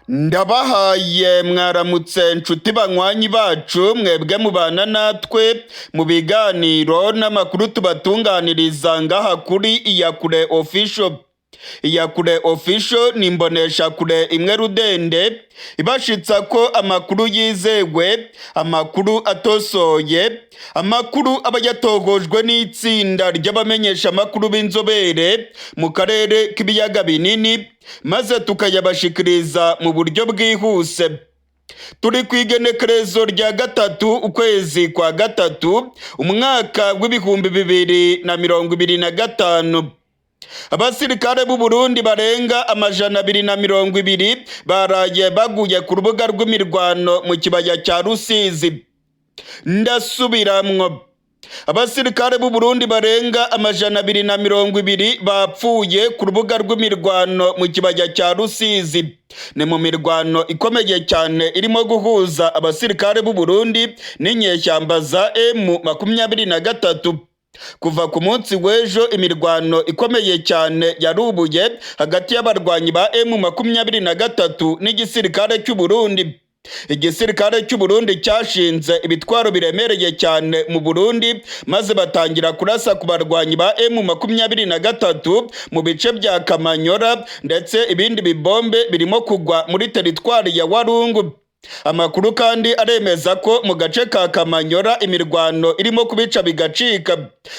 Ndabahaye mwaramutse nshuti banywanyi bacu, mwebwe mubana natwe mu biganiro n'amakuru tubatunganiriza ngaha kuri Iyakure Official. Iyakure Official ni imboneshakure imwe rudende ibashitsa ko amakuru yizewe, amakuru atosoye, amakuru aba yatohojwe n'itsinda ry'abamenyeshamakuru b'inzobere mu karere k'ibiyaga binini, maze tukayabashikiriza mu buryo bwihuse. Turi ku igenekerezo rya 3 ukwezi kwa 3 umwaka w'2025. Abasirikare b'u Burundi barenga 220 baraye baguye ku rubuga rw'imirwano mu kibaya cya Rusizi. Ndasubiramwo, abasirikare b'u Burundi barenga 220 bapfuye ku rubuga rw'imirwano mu kibaya cya Rusizi. Ni mu mirwano ikomeye cyane irimo guhuza abasirikare b'u Burundi n'inyeshyamba za M23. Kuva ku munsi w'ejo imirwano ikomeye cyane yarubuye hagati y'abarwanyi ba M23 n'igisirikare cy'u Burundi. Igisirikare cy'u Burundi cyashinze ibitwaro biremereye cyane mu Burundi, maze batangira kurasa ku barwanyi ba M23 mu bice bya Kamanyora, ndetse ibindi bibombe birimo kugwa muri teritwari ya Walungu. Amakuru kandi aremeza ko mu gace ka Kamanyora imirwano irimo kubica bigacika.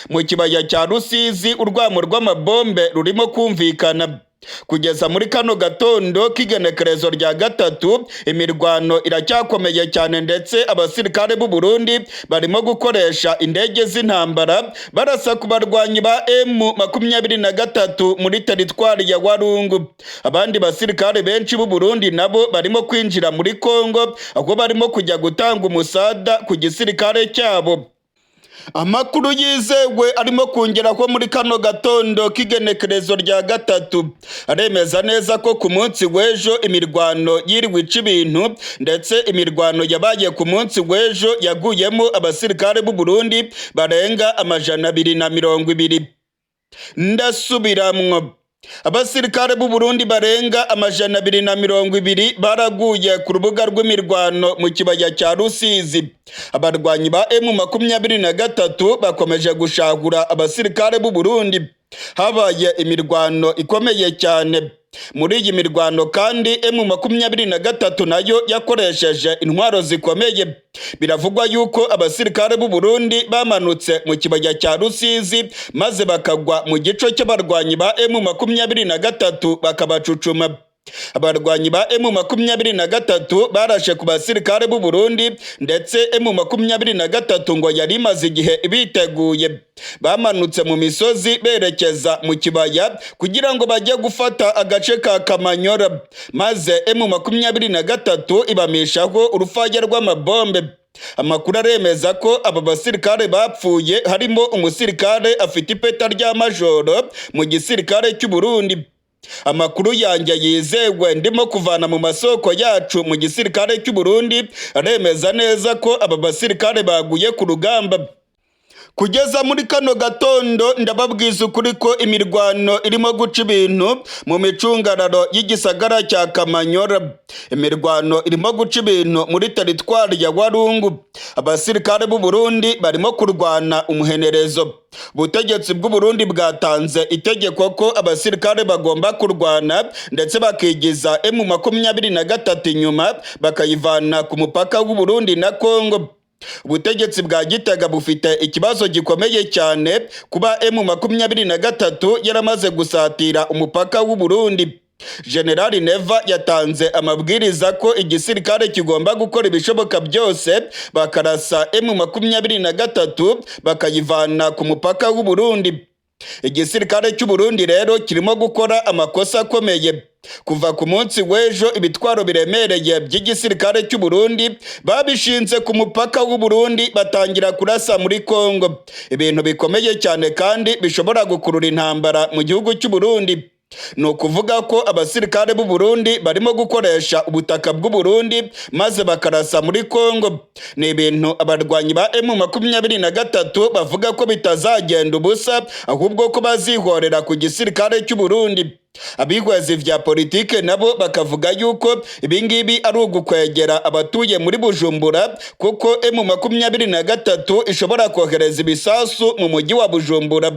Mu kibaya cya Rusizi urwamo rw'amabombe rurimo kumvikana. Kugeza muri kano gatondo k'igenekerezo rya 3 imirwano iracyakomeye cyane, ndetse abasirikare b'u Burundi barimo gukoresha indege z'intambara barasa ku barwanyi ba M23 muri teritwari ya Walungu. Abandi basirikare benshi b'u Burundi nabo barimo kwinjira muri Kongo, aho barimo kujya gutanga umusada ku gisirikare cyabo. Amakuru yizewe arimo kongera ko muri kano gatondo k'igenekerezo rya 3 aremeza neza ko ku munsi w'ejo imirwano yiriwe ica ibintu, ndetse imirwano yabaye ku munsi w'ejo yaguyemo abasirikare b'u Burundi barenga 220. Ndasubiramwo, abasirikare b'u Burundi barenga 220 baraguye ku rubuga rw'imirwano mu kibaya cya Rusizi. Abarwanyi ba M23 bakomeje gushahura abasirikare b'u Burundi. Habaye imirwano ikomeye cyane. Muri iyi mirwano kandi M23 nayo yakoresheje intwaro zikomeye. Biravugwa yuko abasirikare b'u Burundi bamanutse mu kibaya cya Rusizi maze bakagwa mu gico cy'abarwanyi ba M23 bakabacucuma. Abarwanyi ba M23 barashe ku basirikare b'u Burundi, ndetse M23 ngo yari imaze igihe biteguye. Bamanutse mu misozi berekeza mu kibaya kugira ngo bajye gufata agace ka Kamanyora, maze M23 ibamishaho urufaya rw'amabombe. Amakuru aremeza ko aba basirikare bapfuye harimo umusirikare afite ipeta rya majoro mu gisirikare cy'u Burundi. Amakuru yanjye yizewe ndimo kuvana mu masoko yacu mu gisirikare cy'u Burundi aremeza neza ko aba basirikare baguye ku rugamba. Kugeza muri kano gatondo ndababwiza ukuri ko imirwano irimo guca ibintu mu micungararo y'igisagara cya Kamanyora. Imirwano irimo guca ibintu muri teritwari ya Walungu. Abasirikare b'u Burundi barimo kurwana umuhenerezo. Ubutegetsi bw'u Burundi bwatanze itegeko ko abasirikare bagomba kurwana, ndetse bakigiza M23 inyuma, bakayivana ku mupaka w'u Burundi na Kongo. Ubutegetsi bwa Gitega bufite ikibazo gikomeye cyane kuba M23 yaramaze gusatira umupaka w'u Burundi. Generali Neva yatanze amabwiriza ko igisirikare kigomba gukora ibishoboka byose bakarasa M23 bakayivana ku mupaka w'u Burundi. Igisirikare cy'u Burundi rero kirimo gukora amakosa akomeye. Kuva ku munsi w'ejo ibitwaro biremereye by'igisirikare cy'u Burundi babishinze ku mupaka w'u Burundi, batangira kurasa muri Kongo. Ibintu bikomeye cyane kandi bishobora gukurura intambara mu gihugu cy'u Burundi. Ni ukuvuga ko abasirikare b'u Burundi barimo gukoresha ubutaka bw'u Burundi maze bakarasa muri Kongo. Ni ibintu abarwanyi ba M23 bavuga ko bitazagenda ubusa, ahubwo ko bazihorera ku gisirikare cy'u Burundi. Abihweza vya politike nabo bakavuga yuko ibingibi ari ugukwegera abatuye muri Bujumbura, kuko M23 ishobora kohereza ibisasu mu mujyi wa Bujumbura.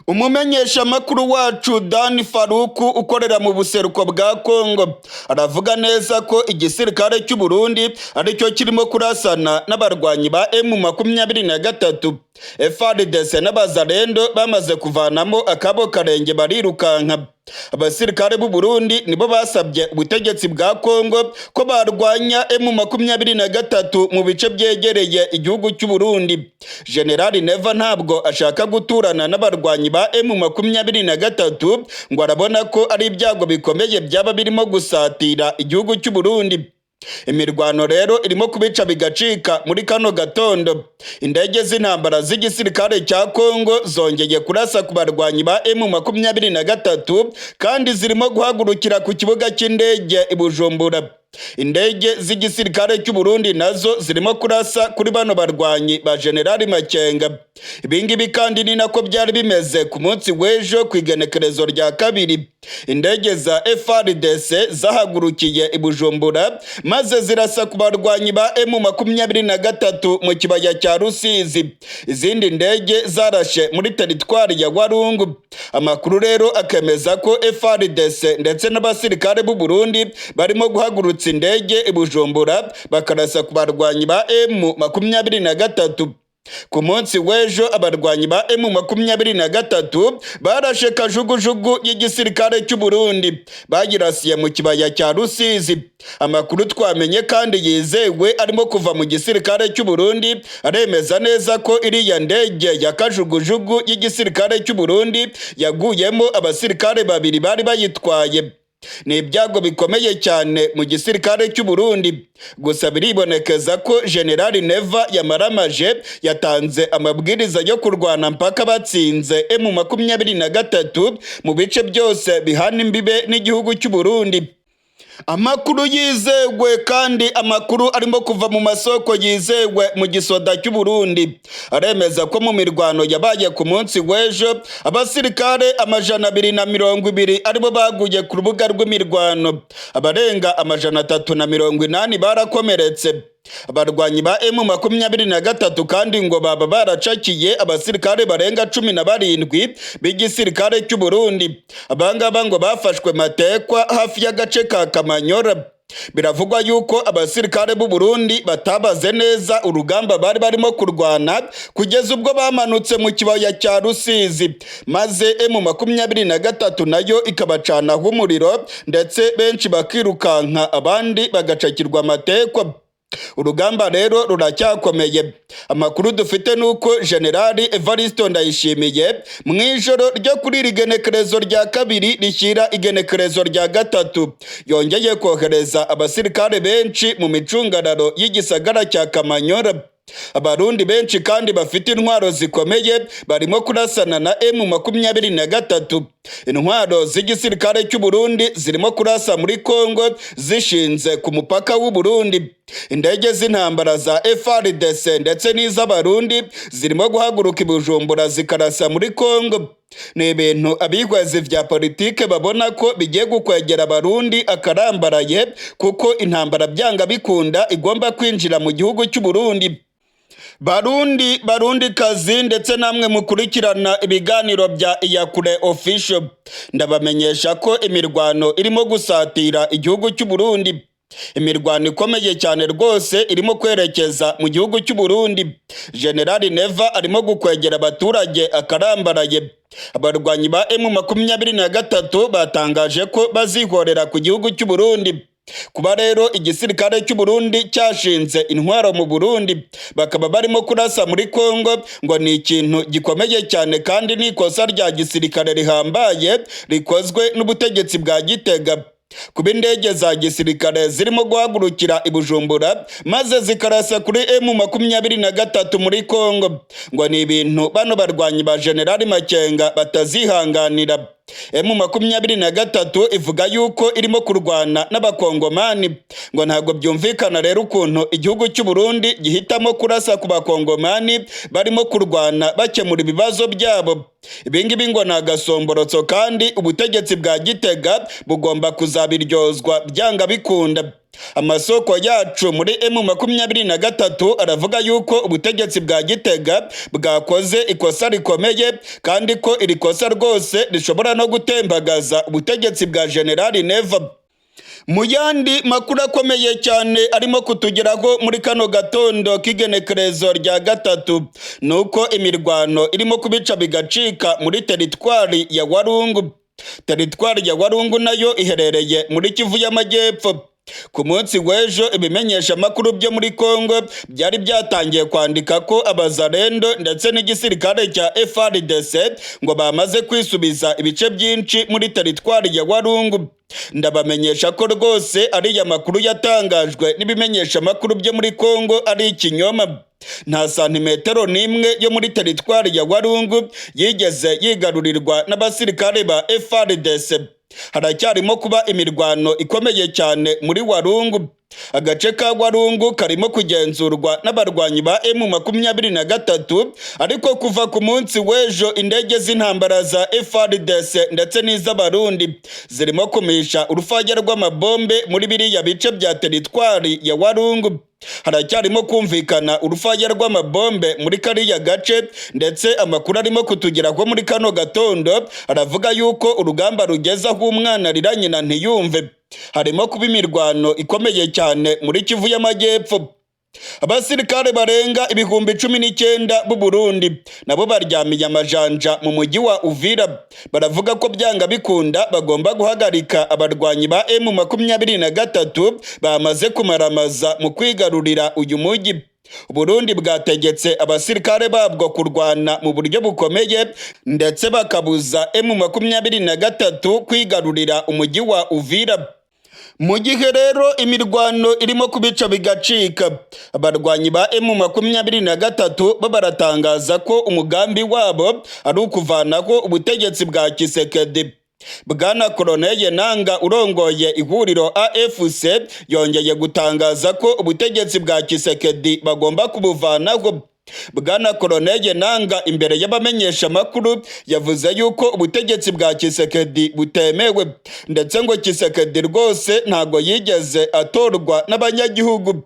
Umumenyeshamakuru wacu Dan Faruku ukorera mu buseruko bwa Kongo aravuga neza ko igisirikare cy'u Burundi aricyo kirimo kurasana n'abarwanyi ba M23. FARDC n'Abazalendo bamaze kuvanamo akabo karenge, barirukanka. Abasirikare b'u Burundi nibo basabye ubutegetsi bwa Kongo ko barwanya M23 mu bice byegereye igihugu cy'u Burundi. General Neva ntabwo ashaka guturana n'abarwanyi ba M23, ngo arabona ko ari ibyago bikomeye byaba birimo gusatira igihugu cy'u Burundi. Imirwano rero irimo kubica bigacika muri kano gatondo. Indege z'intambara z'igisirikare cya Kongo zongeye kurasa ku barwanyi ba M23, kandi zirimo guhagurukira ku kibuga cy'indege i Bujumbura. Indege z'igisirikare cy'u Burundi nazo zirimo kurasa kuri bano barwanyi ba General Makenga. Ibingibi kandi ni nako byari bimeze ku munsi w'ejo ku igenekerezo rya 2. Indege za FARDC zahagurukiye i Bujumbura maze zirasa ku barwanyi ba M23 mu kibaya cya Rusizi. Izindi ndege zarashe muri teritwari ya Walungu. Amakuru rero akemeza ko FARDC ndetse n'abasirikare b'u Burundi barimo guhagurutsa indege i Bujumbura bakarasa ku barwanyi ba M23. Ku munsi w'ejo abarwanyi ba M23 barashe kajugujugu y'igisirikare cy'u Burundi, bagirasiye mu kibaya cya Rusizi. Amakuru twamenye kandi yizewe arimo kuva mu gisirikare cy'u Burundi aremeza neza ko iriya ndege ya kajugujugu y'igisirikare cy'u Burundi yaguyemo abasirikare babiri bari bayitwaye. Ni ibyago bikomeye cyane mu gisirikare cy'u Burundi. Gusa biribonekeza ko General Neva yamaramaje, yatanze amabwiriza yo kurwana mpaka batsinze M23 mu bice byose bihana imbibe n'igihugu cy'u Burundi. Amakuru yizewe kandi amakuru arimo kuva mu masoko yizewe mu gisoda cy'u Burundi aremeza ko mu mirwano yabaye ku munsi w'ejo abasirikare 220 aribo baguye ku rubuga rw'imirwano, abarenga 380 barakomeretse. Abarwanyi ba M23 kandi ngo baba baracakiye abasirikare barenga 17 b'igisirikare cy'u Burundi. Abangaba ngo bafashwe matekwa hafi y'agace ka Kamanyora. Biravugwa yuko abasirikare b'u Burundi batabaze neza urugamba bari barimo kurwana kugeza ubwo bamanutse mu kibaya cya Rusizi, maze M23 nayo ikabacanaho umuriro, ndetse benshi bakirukanka, abandi bagacakirwa amatekwa. Urugamba rero ruracyakomeye. Amakuru dufite nuko General Evariste Ndayishimiye mu ijoro ryo kuri iri genekerezo rya 2 rishyira igenekerezo rya 3 yongeye kohereza abasirikare benshi mu micungararo y'igisagara cya Kamanyora. Abarundi benshi kandi bafite intwaro zikomeye barimo kurasana na M23. Intwaro z'igisirikare cy'u Burundi zirimo kurasa muri Kongo zishinze ku mupaka w'u Burundi. Indege z'intambara za FARDC ndetse n'iz'Abarundi zirimo guhaguruka i Bujumbura zikarasa muri Kongo. Ni ibintu abihwezi vya politike babona ko bigiye gukwegera Abarundi akarambaraye, kuko intambara byanga bikunda igomba kwinjira mu gihugu cy'u Burundi. Barundi, Barundi kazi, ndetse namwe mukurikirana ibiganiro bya Iyakure Official, ndabamenyesha ko imirwano irimo gusatira igihugu cy'u Burundi. Imirwano ikomeye cyane rwose irimo kwerekeza mu gihugu cy'u Burundi. General Neva arimo gukwegera abaturage akarambaraye. Abarwanyi ba M23 batangaje ko bazihorera ku gihugu cy'u Burundi. Kuba rero igisirikare cy'u Burundi cyashinze intwaro mu Burundi bakaba barimo kurasa muri Kongo, ngo ni ikintu gikomeye cyane kandi ni ikosa rya gisirikare rihambaye rikozwe n'ubutegetsi bwa Gitega. Kuba indege za gisirikare zirimo guhagurukira i Bujumbura maze zikarasa kuri M23 muri Kongo, ngo ni ibintu bano barwanyi ba General Makenga batazihanganira. M23 ivuga yuko irimo kurwana n'Abakongomani. Ngo ntabwo byumvikana rero ukuntu igihugu cy'u Burundi gihitamo kurasa ku Bakongomani barimo kurwana bakemura ibibazo byabo. Ibingibi ngo ni agasomborotso, kandi ubutegetsi bwa Gitega bugomba kuzabiryozwa byanga bikunda. Amasoko yacu muri M23 aravuga yuko ubutegetsi bwa Gitega bwakoze ikosa rikomeye, kandi ko iri kosa rwose rishobora no gutembagaza ubutegetsi bwa General Neva. Mu yandi makuru akomeye cyane arimo kutugeraho muri kano gatondo k'igenekerezo rya 3, ni uko imirwano irimo kubica bigacika muri teritwari ya Warungu. Teritwari ya Warungu nayo iherereye muri Kivu y'Amajyepfo. Ku munsi w'ejo, ibimenyesha amakuru byo muri Congo byari byatangiye kwandika ko Abazarendo ndetse n'igisirikare cya FARDC ngo bamaze kwisubiza ibice byinshi muri teritwari ya Warungu. Ndabamenyesha ko rwose ariya makuru yatangajwe n'ibimenyesha amakuru byo muri Congo ari ikinyoma. Nta santimetero n'imwe yo muri teritwari ya Warungu yigeze yigarurirwa n'abasirikare ba FARDC. Haracyarimo kuba imirwano ikomeye cyane muri Warungu. Agace ka Warungu karimo kugenzurwa n'abarwanyi ba M23, ariko kuva ku munsi w'ejo indege z'intambara za FARDC ndetse n'iz'Abarundi zirimo kumisha urufaya rw'amabombe muri biriya bice bya teritwari ya Warungu. Haracyarimo kumvikana urufaya rw'amabombe muri kariya gace, ndetse amakuru arimo kutugeraho muri kano gatondo aravuga yuko urugamba rugeze aho umwana arira nyina ntiyumve. Harimo kuba imirwano ikomeye cyane muri Kivu y'Amajyepfo. Abasirikare barenga 19,000 b'u Burundi nabo baryamiye amajanja mu mujyi wa Uvira, baravuga ko byanga bikunda bagomba guhagarika abarwanyi ba M23 bamaze kumaramaza mu kwigarurira uyu mujyi. Burundi bwategetse abasirikare babwo kurwana mu buryo bukomeye, ndetse bakabuza M23 kwigarurira umujyi wa Uvira. Mu gihe rero imirwano irimo kubica bigacika, abarwanyi ba M23 bo baratangaza ko umugambi wabo ari ukuvanaho ubutegetsi bwa Tshisekedi. Bwana Colonel Nanga urongoye ihuriro AFC yongeye gutangaza ko ubutegetsi bwa Tshisekedi bagomba kubuvanaho. Bwana Colonel Nanga imbere y'abamenyesha makuru yavuze yuko ubutegetsi bwa Tshisekedi butemewe, ndetse ngo Tshisekedi rwose ntago yigeze atorwa n'abanyagihugu.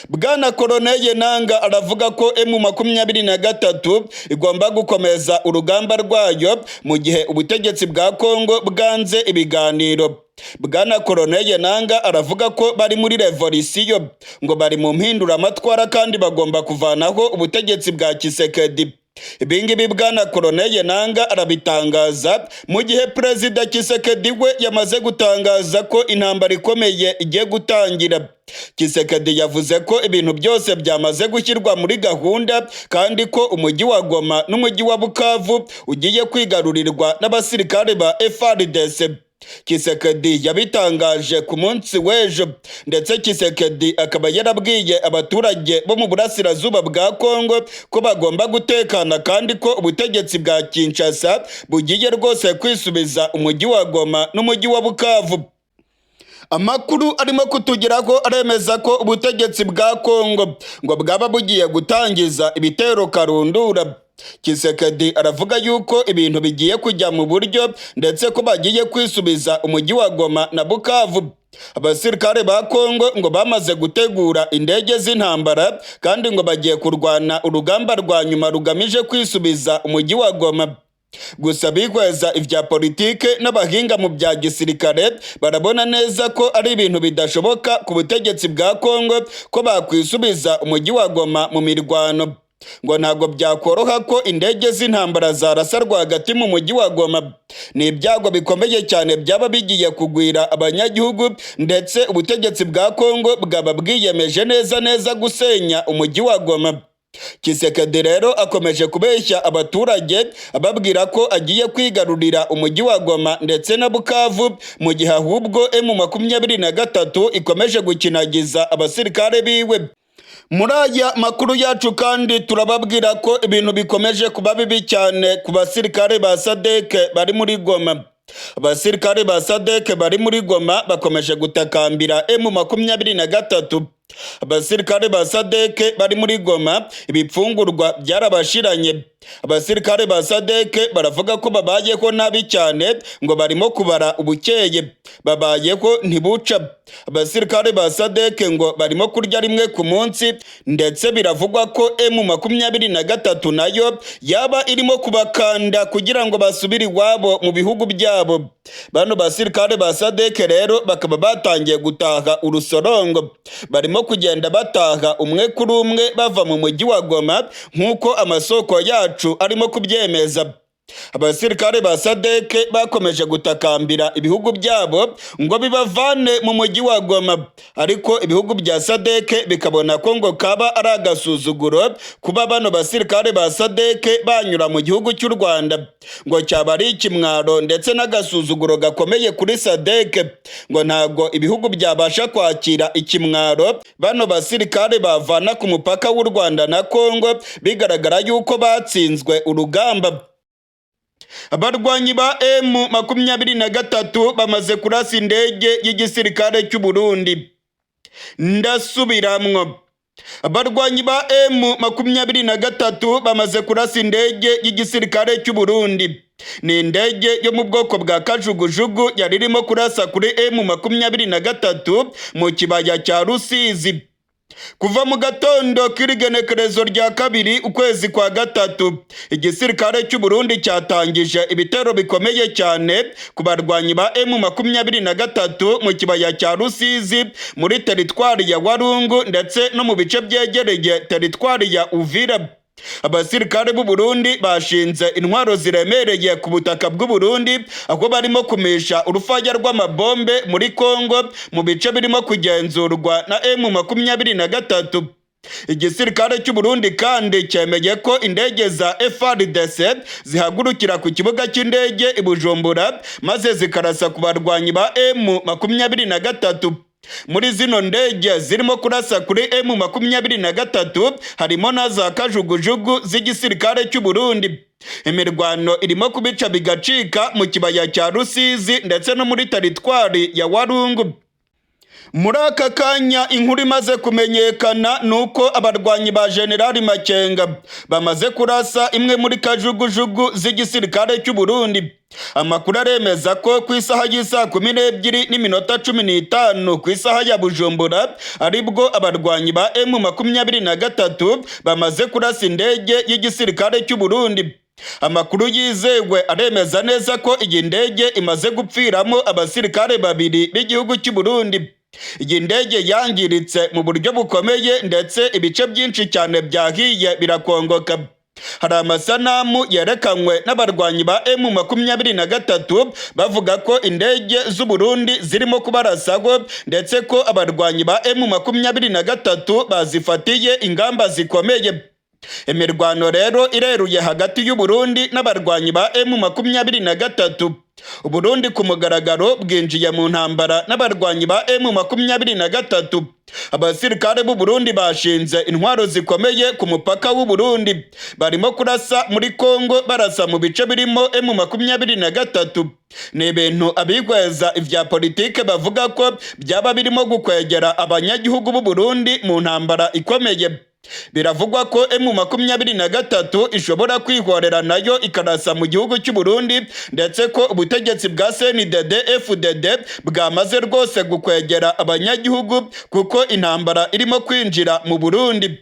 Bwana Colonel Nanga aravuga ko M23 igomba gukomeza urugamba rwayo mu gihe ubutegetsi bwa Kongo bwanze ibiganiro. Bwana Colonel Nanga aravuga ko bari muri revolisiyo, ngo bari mu mpinduramatwara, kandi bagomba kuvanaho ubutegetsi bwa Tshisekedi. Ibingibi Bwana Colonel Nanga arabitangaza mu gihe Perezida Tshisekedi we yamaze gutangaza ko intambara ikomeye igiye gutangira. Tshisekedi yavuze ko ibintu byose byamaze gushyirwa muri gahunda, kandi ko umujyi wa Goma n'umujyi wa Bukavu ugiye kwigarurirwa n'abasirikare ba FARDC. Tshisekedi yabitangaje ku munsi w'ejo, ndetse Tshisekedi akaba yarabwiye abaturage bo mu burasirazuba bwa Kongo ko bagomba gutekana, kandi ko ubutegetsi bwa Kinshasa bugiye rwose kwisubiza umujyi wa Goma n'umujyi wa Bukavu. Amakuru arimo kutugeraho aremeza ko ubutegetsi bwa Kongo ngo bwaba bugiye gutangiza ibitero karundura. Tshisekedi aravuga yuko ibintu bigiye kujya mu buryo, ndetse ko bagiye kwisubiza umujyi wa Goma na Bukavu. Abasirikare ba Kongo ngo bamaze gutegura indege z'intambara, kandi ngo bagiye kurwana urugamba rwa nyuma rugamije kwisubiza umujyi wa Goma. Gusa bihweza ibya politike n'abahinga mu bya gisirikare barabona neza ko ari ibintu bidashoboka ku butegetsi bwa Kongo ko bakwisubiza umujyi wa Goma mu mirwano. Ngo ntabwo byakoroha ko indege z'intambara zarasa rwagati mu mujyi wa Goma. Ni ibyago bikomeye cyane byaba bigiye kugwira abanyagihugu, ndetse ubutegetsi bwa Kongo bwaba bwiyemeje neza neza gusenya umujyi wa Goma. Tshisekedi rero akomeje kubeshya abaturage ababwira ko agiye kwigarurira umujyi wa Goma ndetse na Bukavu, mu gihe ahubwo M23 ikomeje gukinagiza abasirikare biwe. Muri aya makuru yacu kandi turababwira ko ibintu bikomeje kuba bibi cyane ku basirikare ba SADC bari muri Goma. Abasirikare ba SADC bari muri Goma bakomeje gutakambira M23. Abasirikare ba SADC bari muri Goma ibipfungurwa byarabashiranye. Abasirikare ba SADC baravuga ko babayeho nabi cyane, ngo barimo kubara ubukeye, babayeho ntibuca. Abasirikare ba SADC ngo barimo kurya rimwe ku munsi, ndetse biravugwa ko M23 nayo yaba irimo kubakanda kugira ngo basubire iwabo mu bihugu byabo. Bano basirikare ba SADC rero bakaba batangiye gutaha urusorongo, barimo kugenda bataha umwe kuri umwe bava mu mujyi wa Goma, nk'uko amasoko yacu arimo kubyemeza. Abasirikare ba SADC bakomeje gutakambira ibihugu byabo ngo bibavane mu mujyi wa Goma, ariko ibihugu bya SADC bikabona ko ngo kaba ari agasuzuguro kuba bano basirikare ba SADC banyura mu gihugu cy'u Rwanda, ngo cyaba ari ikimwaro ndetse n'agasuzuguro gakomeye kuri SADC, ngo ntabwo ibihugu byabasha kwakira ikimwaro bano basirikare bavana ku mupaka w'u Rwanda na Kongo, bigaragara yuko batsinzwe urugamba. Abarwanyi ba M23 bamaze kurasa indege y'igisirikare cy'u Burundi. Ndasubiramwo, abarwanyi ba M23 bamaze kurasa indege y'igisirikare cy'u Burundi. Ni indege yo mu bwoko bwa kajugujugu yari irimo kurasa kuri M23 mu kibaya cya Rusizi. Kuva mu gatondo k'irigenekerezo rya 2 ukwezi kwa 3, igisirikare cy'u Burundi cyatangije ibitero bikomeye cyane ku barwanyi ba M23 mu kibaya cya Rusizi, muri teritwari ya Walungu ndetse no mu bice byegereye teritwari ya Uvira. Abasirikare b'u Burundi bashinze intwaro ziremereye ku butaka bw'u Burundi, aho barimo kumisha urufaya rw'amabombe muri Kongo mu bice birimo kugenzurwa na M23. Igisirikare cy'u Burundi kandi cyemeye ko indege za FARDC zihagurukira ku kibuga cy'indege i Bujumbura, maze zikarasa ku barwanyi ba M23. Muri zino ndege zirimo kurasa kuri M23 harimo na za kajugujugu z'igisirikare cy'u Burundi. Imirwano irimo kubica bigacika mu kibaya cya Rusizi ndetse no muri teritwari ya Walungu. Muri aka kanya inkuru imaze kumenyekana ni uko abarwanyi ba Generali Makenga bamaze kurasa imwe muri kajugujugu z'igisirikare cy'u Burundi. Amakuru aremeza ko ku isaha y'isaa 12:15 ku isaha ya Bujumbura, aribwo abarwanyi ba M23 bamaze kurasa indege y'igisirikare cy'u Burundi. Amakuru yizewe aremeza neza ko iyi ndege imaze gupfiramo abasirikare babiri b'igihugu cy'u Burundi. Iyi ndege yangiritse mu buryo bukomeye, ndetse ibice byinshi cyane byahiye birakongoka. Hari amasanamu yerekanywe n'abarwanyi ba M23 bavuga ko indege z'u Burundi zirimo kubarasaho, ndetse ko abarwanyi ba M23 bazifatiye ingamba zikomeye. Imirwano rero ireruye hagati y'u Burundi n'abarwanyi ba M23. Uburundi ku mugaragaro bwinjiye mu ntambara n'abarwanyi ba M23. Abasirikare b'u Burundi bashinze intwaro zikomeye ku mupaka w'u Burundi, barimo kurasa muri Kongo, barasa mu bice birimo M23. Ni ibintu abigweza ivya politike bavuga ko byaba birimo gukwegera abanyagihugu b'u Burundi mu ntambara ikomeye. Biravugwa ko M23 ishobora kwihorera nayo ikarasa mu gihugu cy'u Burundi, ndetse ko ubutegetsi bwa CNDD FDD bwamaze rwose gukwegera abanyagihugu, kuko intambara irimo kwinjira mu Burundi.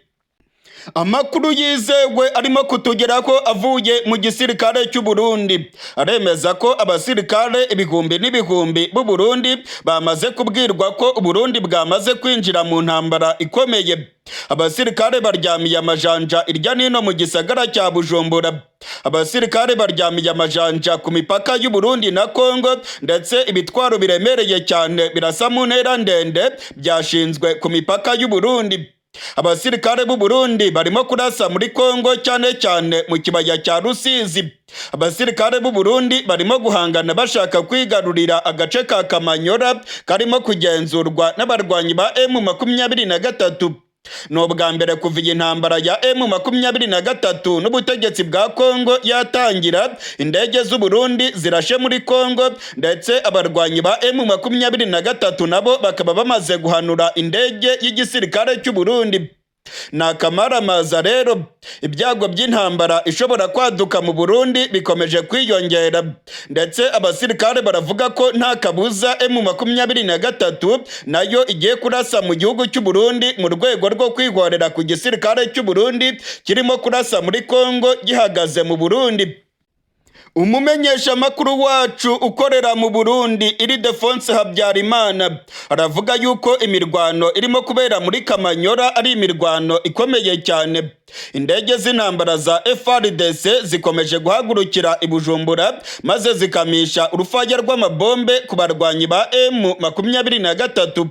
Amakuru yizewe arimo kutugeraho avuye mu gisirikare cy'u Burundi aremeza ko abasirikare ibihumbi n'ibihumbi b'u Burundi bamaze kubwirwa ko Uburundi bwamaze kwinjira mu ntambara ikomeye. Abasirikare baryamiye amajanja irya nino mu gisagara cya Bujumbura. Abasirikare baryamiye amajanja ku mipaka y'u Burundi na Kongo, ndetse ibitwaro biremereye cyane birasa mu ntera ndende byashinzwe ku mipaka y'u Burundi. Abasirikare b'u Burundi barimo kurasa muri Kongo, cyane cyane mu kibaya cya Rusizi. Abasirikare b'u Burundi barimo guhangana bashaka kwigarurira agace ka Kamanyora karimo kugenzurwa n'abarwanyi ba M23. Ni ubwa mbere kuva iyi ntambara ya M23 n'ubutegetsi bwa Kongo yatangira, indege z'u Burundi zirashe muri Kongo, ndetse abarwanyi ba M23 nabo bakaba bamaze guhanura indege y'igisirikare cy'u Burundi. Ni akamaramaza rero. Ibyago by'intambara ishobora kwaduka mu Burundi bikomeje kwiyongera, ndetse abasirikare baravuga ko nta kabuza M23 nayo igiye kurasa mu gihugu cy'u Burundi mu rwego rwo kwihorera ku gisirikare cy'u Burundi kirimo kurasa muri Kongo gihagaze mu Burundi. Umumenyeshamakuru wacu ukorera mu Burundi, Ildefonse Habyarimana, aravuga yuko imirwano irimo kubera muri Kamanyora ari imirwano ikomeye cyane. Indege z'intambara za FARDC zikomeje guhagurukira i Bujumbura, maze zikamisha urufaya rw'amabombe ku barwanyi ba M23.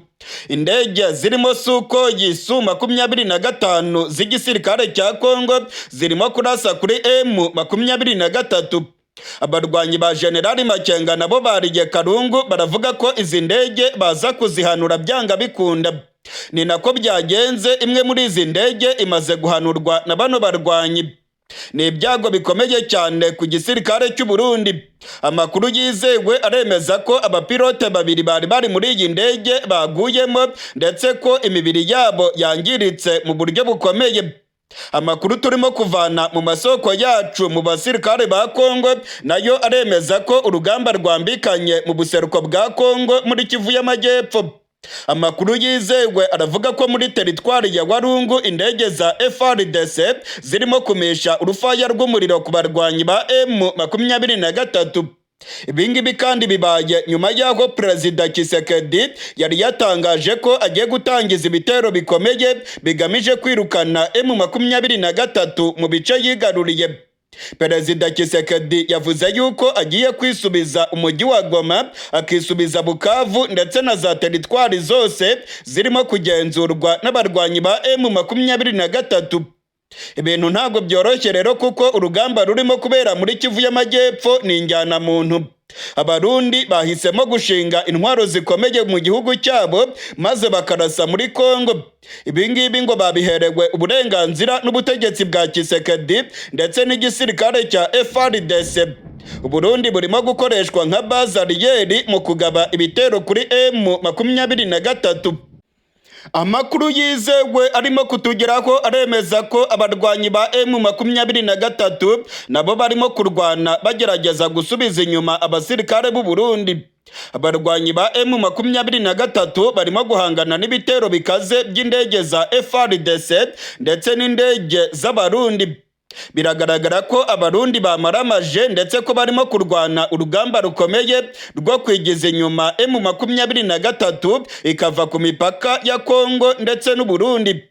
Indege zirimo Sukhoi Su 25 z'igisirikare cya Kongo zirimo kurasa kuri M23. Abarwanyi ba Generali Makenga nabo bariye karungu, baravuga ko izi ndege baza kuzihanura byanga bikunda. Ni nako byagenze, imwe muri izi ndege imaze guhanurwa na bano barwanyi. Ni ibyago bikomeye cyane ku gisirikare cy'u Burundi. Amakuru yizewe aremeza ko abapilote babiri bari bari muri iyi ndege baguyemo, ndetse ko imibiri yabo yangiritse mu buryo bukomeye. Amakuru turimo kuvana mu masoko yacu mu basirikare ba Kongo nayo aremeza ko urugamba rwambikanye mu buseruko bwa Kongo, muri Kivu y'Amajyepfo. Amakuru yizewe aravuga ko muri teritwari ya Walungu indege za FARDC zirimo kumisha urufaya rw'umuriro ku barwanyi ba M23. Ibingibi kandi bibaye nyuma y'aho Perezida Tshisekedi yari yatangaje ko agiye gutangiza ibitero bikomeye bigamije kwirukana M23 mu bice yigaruriye. Perezida Tshisekedi yavuze yuko agiye kwisubiza umujyi wa Goma, akisubiza Bukavu ndetse na za teritwari zose zirimo kugenzurwa n'abarwanyi ba M23. Ibintu ntabwo byoroshye rero, kuko urugamba rurimo kubera muri Kivu y'Amajyepfo ni injyanamuntu. Abarundi bahisemo gushinga intwaro zikomeye mu gihugu cyabo, maze bakarasa muri Kongo. Ibi ngibi ngo babiherewe uburenganzira n'ubutegetsi bwa Tshisekedi ndetse n'igisirikare cya FARDC. Uburundi burimo gukoreshwa nka base arrière mu kugaba ibitero kuri M23. Amakuru yizewe arimo kutugeraho aremeza ko abarwanyi ba M23 nabo barimo kurwana bagerageza gusubiza inyuma abasirikare b'u Burundi. Abarwanyi ba M23 barimo guhangana n'ibitero bikaze by'indege za FARDC ndetse n'indege z'Abarundi. Biragaragara ko Abarundi bamaramaje, ndetse ko barimo kurwana urugamba rukomeye rwo kwigiza inyuma M23 ikava ku mipaka ya Kongo ndetse n'u Burundi.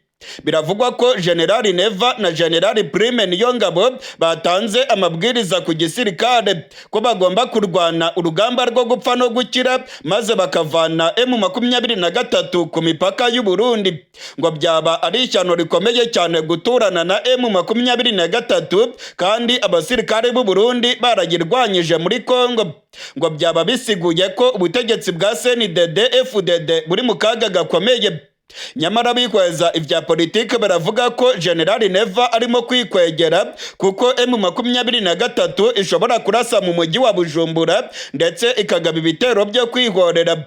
Biravugwa ko Generali Neva na Generali Prime Niyongabo batanze amabwiriza ku gisirikare ko bagomba kurwana urugamba rwo gupfa no gukira, maze bakavana M23 ku mipaka y'u Burundi. Ngo byaba ari ishyano rikomeye cyane guturana na M23 kandi abasirikare b'u Burundi baragirwanyije muri Kongo. Ngo byaba bisiguye ko ubutegetsi bwa CNDD FDD buri mu kaga gakomeye. Nyamara bikweza ibya politike baravuga ko Generali Neva arimo kwikwegera, kuko M23 ishobora kurasa mu mujyi wa Bujumbura ndetse ikagaba ibitero byo kwihorera.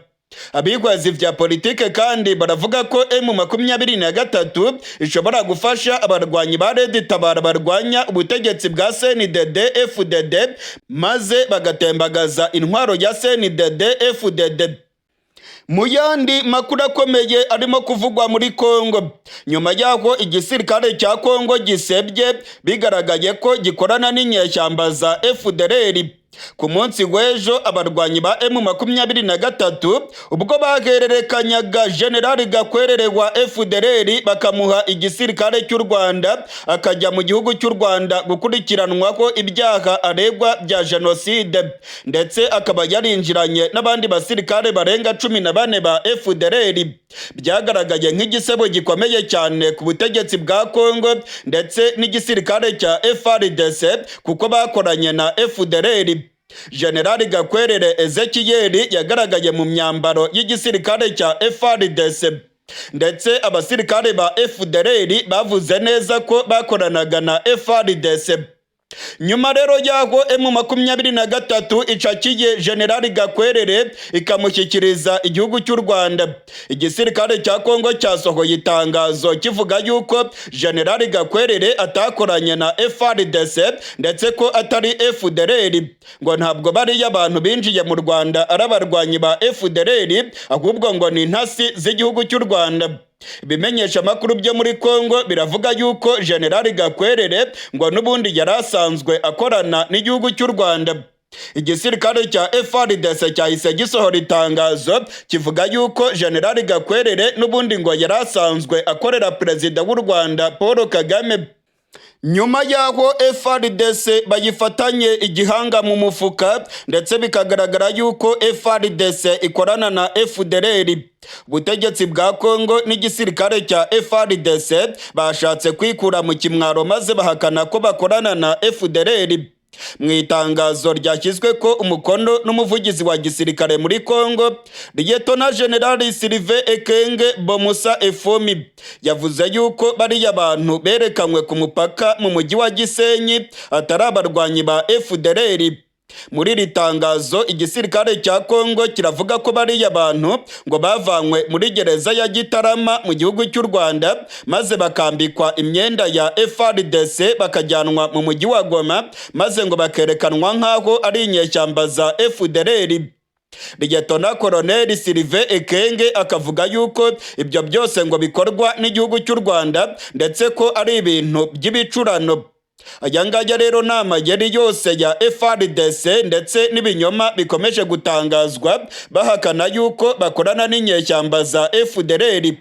Abigwaza ibya politike kandi baravuga ko M23 ishobora gufasha abarwanyi ba Red Tabara barwanya ubutegetsi bwa CNDD FDD, maze bagatembagaza intwaro ya CNDD FDD. Mu yandi makuru akomeye arimo kuvugwa muri Kongo, nyuma y'aho igisirikare cya Kongo gisebye bigaragaye ko gikorana n'inyeshyamba za FDLR, ku munsi w'ejo abarwanyi ba M23 ubwo bahererekanyaga Generali Gakwerere wa FDLR bakamuha igisirikare cy'u Rwanda, akajya mu gihugu cy'u Rwanda gukurikiranwaho ibyaha aregwa bya jenoside, ndetse akaba yarinjiranye n'abandi basirikare barenga 14 ba FDLR, byagaragaye nk'igisebo gikomeye cyane ku butegetsi bwa Kongo ndetse n'igisirikare cya FARDC, kuko bakoranye na FDLR. Generali Gakwerere Ezekiel yagaragaye mu myambaro y'igisirikare cya FARDC. Ndetse abasirikare ba FDLR bavuze neza ko bakoranaga na FARDC. Nyuma rero y'aho M23 icakiye Generali Gakwerere ikamushyikiriza igihugu cy'u Rwanda, igisirikare cya Kongo cyasohoye itangazo kivuga yuko Generali Gakwerere atakoranye na FARDC, ndetse ko atari FDLR. Ngo ntabwo bariya abantu binjiye mu Rwanda ari abarwanyi ba FDLR, ahubwo ngo ni intasi z'igihugu cy'u Rwanda. Ibimenyesha amakuru byo muri Kongo biravuga yuko Generali Gakwerere ngo n'ubundi yari asanzwe akorana n'igihugu cy'u Rwanda. Igisirikare cya FARDC cyahise gisohora itangazo kivuga yuko Generali Gakwerere n'ubundi ngo yari asanzwe akorera Perezida w'u Rwanda Paul Kagame. Nyuma y'aho FARDC bayifatanye igihanga mu mufuka, ndetse bikagaragara yuko FARDC ikorana na FDLR, ubutegetsi bwa Kongo n'igisirikare cya FARDC bashatse kwikura mu kimwaro, maze bahakana ko bakorana na FDLR. Mu itangazo ryashyizwe ko umukono n'umuvugizi wa gisirikare muri Kongo, Liyetona Generali Sylvain Ekenge Bomusa Efomi, yavuze yuko bariya bantu berekanywe ku mupaka mu mujyi wa Gisenyi atari abarwanyi ba FDLR. Muri iri tangazo, igisirikare cya Kongo kiravuga ko bariya bantu ngo bavanywe muri gereza ya Gitarama mu gihugu cy'u Rwanda, maze bakambikwa imyenda ya FARDC, bakajyanwa mu mujyi wa Goma, maze ngo bakerekanwa nk'aho ari inyeshyamba za FDLR. Liyetona Koloneli Sylvain Ekenge akavuga yuko ibyo byose ngo bikorwa n'igihugu cy'u Rwanda, ndetse ko ari ibintu by'ibicurano. Aya ngaya rero ni amayeri yose ya FARDC ndetse n'ibinyoma bikomeje gutangazwa bahakana yuko bakorana n'inyeshyamba za FDLR.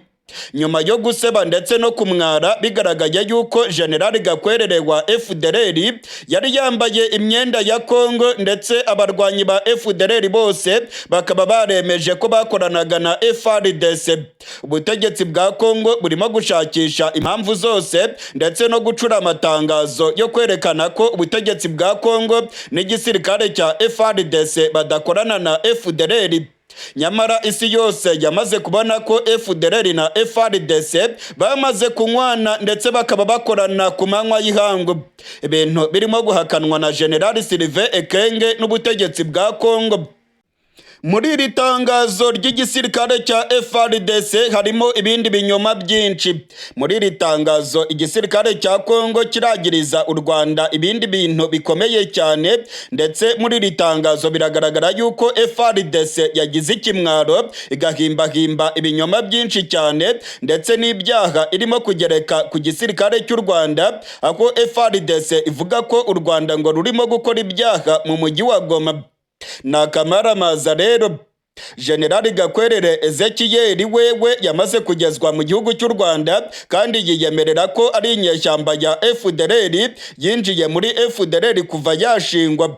Nyuma yo guseba ndetse no kumwara, bigaragaye yuko General Gakwerere wa FDLR yari yambaye imyenda ya Kongo, ndetse abarwanyi ba FDLR bose bakaba baremeje ko bakoranaga na FARDC, ubutegetsi bwa Kongo burimo gushakisha impamvu zose ndetse no gucura amatangazo yo kwerekana ko ubutegetsi bwa Kongo n'igisirikare cya FARDC badakorana na FDLR. Nyamara isi yose yamaze kubona ko FDLR na FARDC bamaze kunywana, ndetse bakaba bakorana ku manywa y'ihangu, ibintu birimo guhakanwa na General Sylvain Ekenge n'ubutegetsi bwa Kongo. Muri iri tangazo ry'igisirikare cya FARDC harimo ibindi binyoma byinshi. Muri iri tangazo, igisirikare cya Kongo kiragiriza u Rwanda ibindi bintu bikomeye cyane. Ndetse muri iri tangazo biragaragara yuko FARDC yagize ikimwaro, igahimbahimba ibinyoma byinshi cyane, ndetse n'ibyaha irimo kugereka ku gisirikare cy'u Rwanda, aho FARDC ivuga ko u Rwanda ngo rurimo gukora ibyaha mu mujyi wa Goma. Ni akamaramaza rero. Generali Gakwerere Ezekiyeli wewe yamaze kugezwa mu gihugu cy'u Rwanda, kandi yiyemerera ko ari inyeshyamba ya FDLR, yinjiye muri FDLR kuva yashingwa.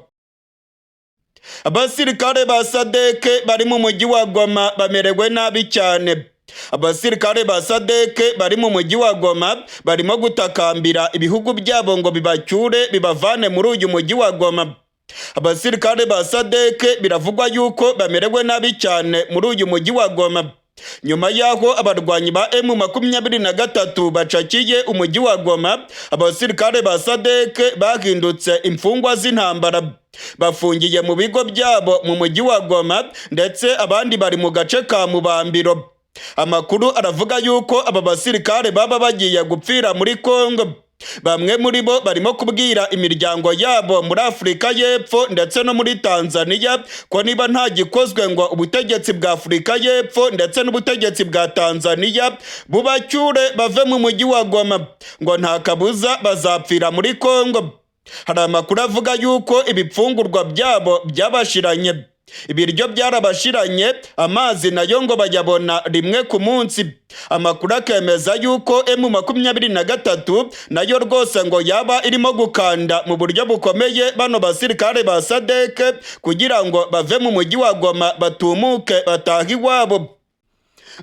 Abasirikare ba SADC bari mu mujyi wa Goma bamerewe nabi cyane. Abasirikare ba SADC bari mu mujyi wa Goma barimo gutakambira ibihugu byabo ngo bibacyure, bibavane muri uyu mujyi wa Goma. Abasirikare ba SADC biravugwa yuko bamerewe nabi cyane muri uyu mujyi wa Goma, nyuma y'aho abarwanyi ba M23 bacakiye umujyi wa Goma. Abasirikare ba SADC bahindutse imfungwa z'intambara, bafungiye mu bigo byabo mu mujyi wa Goma, ndetse abandi bari mu gace ka Mubambiro. Amakuru aravuga yuko aba basirikare baba bagiye gupfira muri Kongo. Bamwe muri bo barimo kubwira imiryango yabo muri Afurika y'Epfo ndetse no muri Tanzania ko niba nta gikozwe ngo ubutegetsi bwa Afurika y'Epfo ndetse n'ubutegetsi bwa Tanzania bubacyure bave mu mujyi wa Goma, ngo nta kabuza bazapfira muri Kongo. Hari amakuru avuga yuko ibipfungurwa byabo byabashiranye, ibiryo byarabashiranye, amazi nayo ngo bayabona rimwe ku munsi. Amakuru akemeza yuko M23 nayo rwose ngo yaba irimo gukanda mu buryo bukomeye bano basirikare ba SADC kugira ngo bave mu mujyi wa Goma, batumuke, batahe iwabo.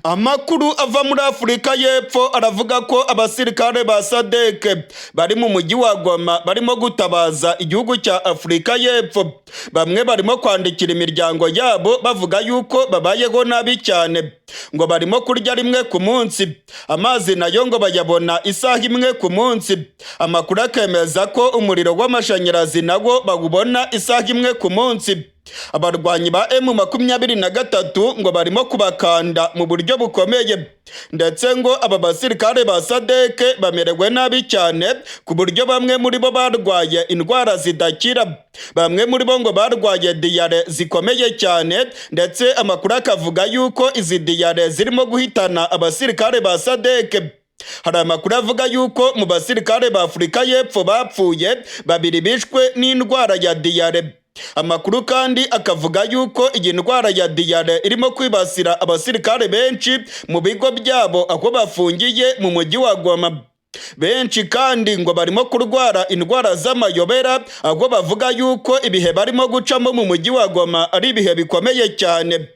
Amakuru ava muri Afurika y'Epfo aravuga ko abasirikare ba SADC bari mu mujyi wa Goma barimo gutabaza igihugu cya Afurika y'Epfo. Bamwe barimo kwandikira imiryango yabo bavuga yuko babayeho nabi cyane, ngo barimo kurya rimwe ku munsi, amazi nayo ngo bayabona isaha imwe ku munsi. Amakuru akemeza ko umuriro w'amashanyarazi nawo bawubona isaha imwe ku munsi. Abarwanyi ba M23 ngo barimo kubakanda mu buryo bukomeye, ndetse ngo aba basirikare ba SADC bamerewe nabi cyane, ku buryo bamwe muri bo barwaye indwara zidakira. Bamwe muri bo ngo barwaye diyare zikomeye cyane, ndetse amakuru akavuga yuko izi diyare zirimo guhitana abasirikare ba SADC. Hari amakuru avuga yuko mu basirikare ba Afurika y'Epfo bapfuye, babiri bishwe n'indwara ya diyare. Amakuru kandi akavuga yuko iyi ndwara ya diyare irimo kwibasira abasirikare benshi mu bigo byabo aho bafungiye mu mujyi wa Goma. Benshi kandi ngo barimo kurwara indwara z'amayobera, aho bavuga yuko ibihe barimo gucamo mu mujyi wa Goma ari ibihe bikomeye cyane.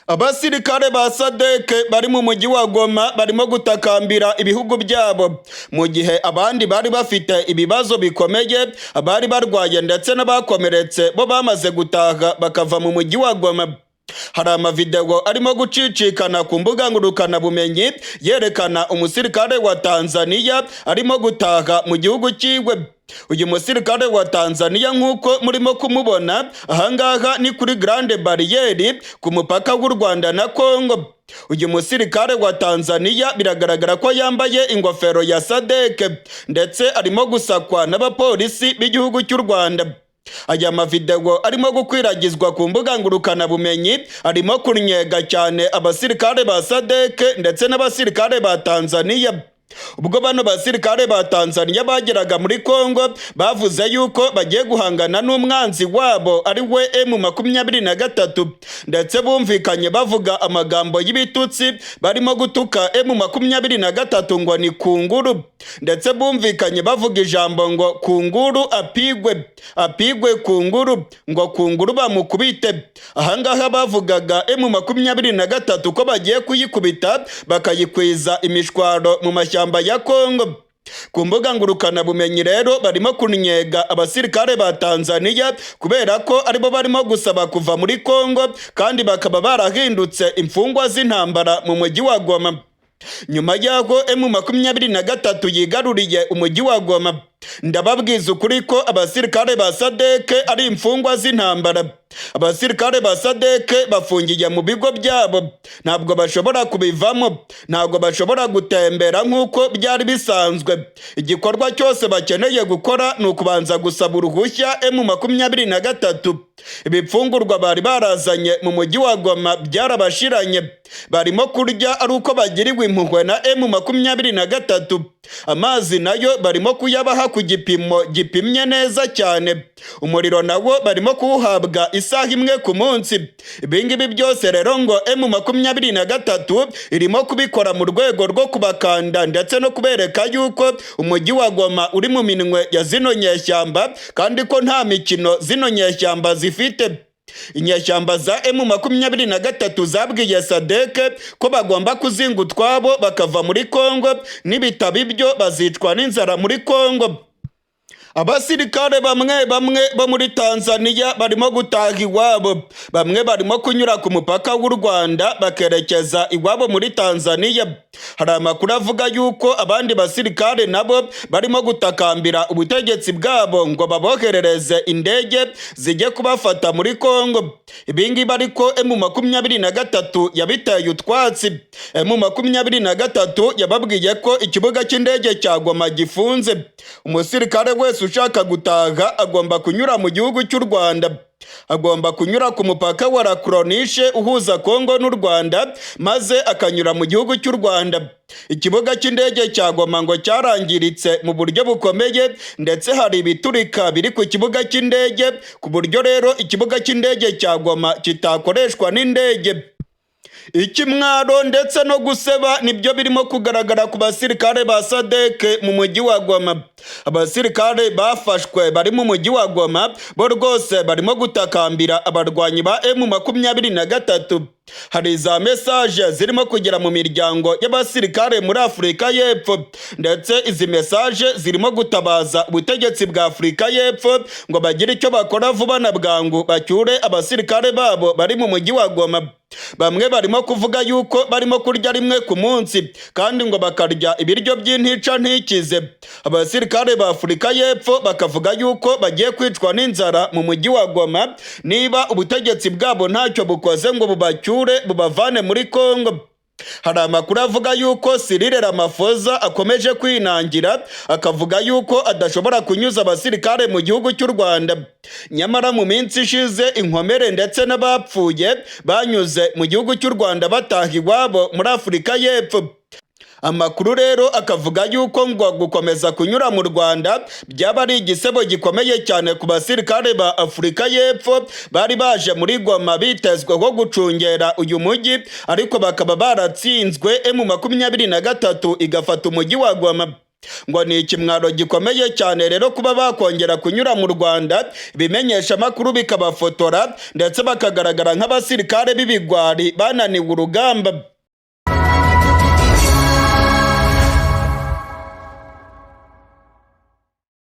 Abasirikare ba SADC bari mu mujyi wa Goma barimo gutakambira ibihugu byabo, mu gihe abandi bari bafite ibibazo bikomeye, abari barwaye ndetse n'abakomeretse bo bamaze gutaha bakava mu mujyi wa Goma. Hari amavideo arimo gucicikana ku mbuga ngurukanabumenyi yerekana umusirikare wa Tanzania arimo gutaha mu gihugu cyiwe. Uyu musirikare wa Tanzania, nk'uko murimo kumubona ahangaha, ni kuri Grande Barrière ku mupaka w'u Rwanda na Congo. Uyu musirikare wa Tanzania biragaragara ko yambaye ingofero ya SADC, ndetse arimo gusakwa n'abapolisi b'igihugu cy'u Rwanda. Aya mavideo arimo gukwiragizwa ku mbuga ngurukanabumenyi arimo kunyega cyane abasirikare ba SADC ndetse n'abasirikare ba Tanzania. Ubwo bano basirikare ba Tanzania bageraga muri Congo, bavuze yuko bagiye guhangana n'umwanzi wabo, ari we M23, ndetse bumvikanye bavuga amagambo y'ibitutsi, barimo gutuka M23 ngo ni kunguru, ndetse bumvikanye bavuga ijambo ngo "Kunguru apigwe, apigwe kunguru", ngo kunguru bamukubite. Ahangaha bavugaga M23 ko bagiye kuyikubita bakayikwiza imishwaro mu mashyamba ya Congo. Ku mbuga ngurukanabumenyi rero barimo kunyega abasirikare ba Tanzania kubera ko aribo barimo gusaba kuva muri Congo, kandi bakaba barahindutse imfungwa z'intambara mu mujyi wa Goma nyuma y'aho M23 yigaruriye umujyi wa Goma. Ndababwiza ukuri ko abasirikare ba SADC ari imfungwa z'intambara. Abasirikare ba SADC bafungiye mu bigo byabo, ntabwo bashobora kubivamo, ntabwo bashobora gutembera nk'uko byari bisanzwe. Igikorwa cyose bakeneye gukora ni ukubanza gusaba uruhushya M23. Ibifungurwa bari barazanye mu mujyi wa Goma byarabashiranye, barimo kurya ari uko bagiriwe impuhwe na M23. Amazi nayo barimo kuyabaha ku gipimo gipimye neza cyane. Umuriro nawo barimo kuwuhabwa isaha imwe ku munsi. Ibingibi byose rero ngo M23 irimo kubikora mu rwego rwo kubakanda ndetse no kubereka yuko umujyi wa Goma uri mu minwe ya zino nyeshyamba, kandi ko nta mikino zino nyeshyamba zifite. Inyeshyamba za M23 zabwiye SADC ko bagomba kuzinga utwabo bakava muri Congo, nibitaba ibyo bazicwa n'inzara muri Congo. Abasirikare bamwe bamwe bo muri Tanzania barimo gutaha iwabo. Bamwe barimo kunyura ku mupaka w'u Rwanda bakerekeza iwabo muri Tanzania. Hari amakuru avuga yuko abandi basirikare nabo barimo gutakambira ubutegetsi bwabo ngo baboherereze indege zijye kubafata muri Congo. Ibingibi ariko M23 yabiteye utwatsi. M23 yababwiye ko ikibuga cy'indege cya Goma gifunze. Umusirikare wese ushaka gutaha agomba kunyura mu gihugu cy'u Rwanda, agomba kunyura ku mupaka wa La Corniche uhuza Congo n'u Rwanda, maze akanyura mu gihugu cy'u Rwanda. Ikibuga cy'indege cya Goma ngo cyarangiritse mu buryo bukomeye, ndetse hari ibiturika biri ku kibuga cy'indege, ku buryo rero ikibuga cy'indege cya Goma kitakoreshwa n'indege. Ikimwaro ndetse no guseba nibyo birimo kugaragara ku basirikare ba SADC mu mujyi wa Goma. Abasirikare bafashwe bari mu mujyi wa Goma bo rwose barimo gutakambira abarwanyi ba M23. Hari za message zirimo kugera mu miryango y'abasirikare muri Afurika y'Epfo, ndetse izi message zirimo gutabaza ubutegetsi bwa Afurika y'Epfo ngo bagire icyo bakora vuba na bwangu, bacyure abasirikare babo bari mu mujyi wa Goma. Bamwe barimo kuvuga yuko barimo kurya rimwe ku munsi, kandi ngo bakarya ibiryo by'intica ntikize. Abasirikare ba Afurika y'Epfo bakavuga yuko bagiye kwicwa n'inzara mu mujyi wa Goma niba ubutegetsi bwabo ntacyo bukoze ngo bubacyure, bubavane muri Kongo. Hari amakuru avuga yuko Cyril Ramaphosa akomeje kwinangira, akavuga yuko adashobora kunyuza abasirikare mu gihugu cy'u Rwanda. Nyamara mu minsi ishize inkomere ndetse n'abapfuye banyuze mu gihugu cy'u Rwanda bataha iwabo muri Afurika y'Epfo. Amakuru rero akavuga yuko ngo gukomeza kunyura mu Rwanda byaba ari igisebo gikomeye cyane ku basirikare ba Afurika y'Epfo bari baje muri Goma bitezweho gucungera uyu mujyi, ariko bakaba baratsinzwe, M23 igafata umujyi wa Goma. Ngo ni ikimwaro gikomeye cyane rero kuba bakongera kunyura mu Rwanda, ibimenyesha amakuru bikabafotora, ndetse bakagaragara nk'abasirikare b'ibigwari bananiwe urugamba.